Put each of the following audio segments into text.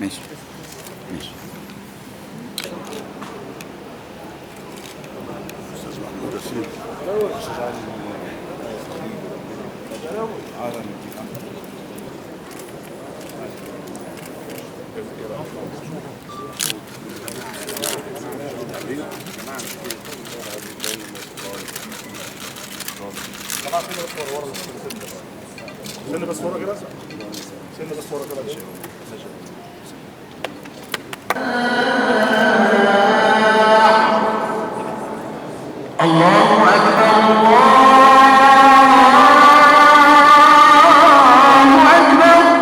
ماشي ماشي. استاذ محمود رسول، استاذ علي. سنة بس ورا كده، سنة بس ورا كده. الله أكبر الله أكبر. الله أكبر.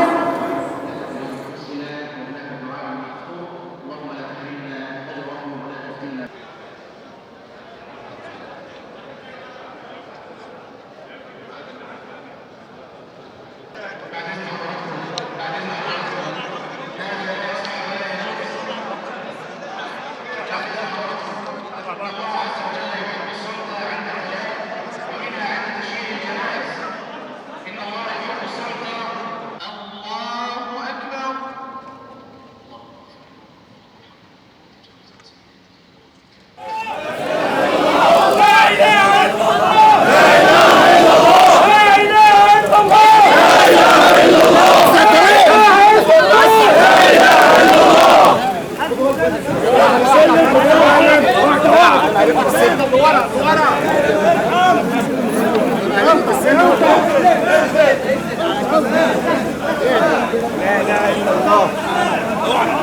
لا اله الا الله، لا اله الا الله، لا اله الا الله، لا اله الا الله، لا اله الا الله. لا اله الا الله.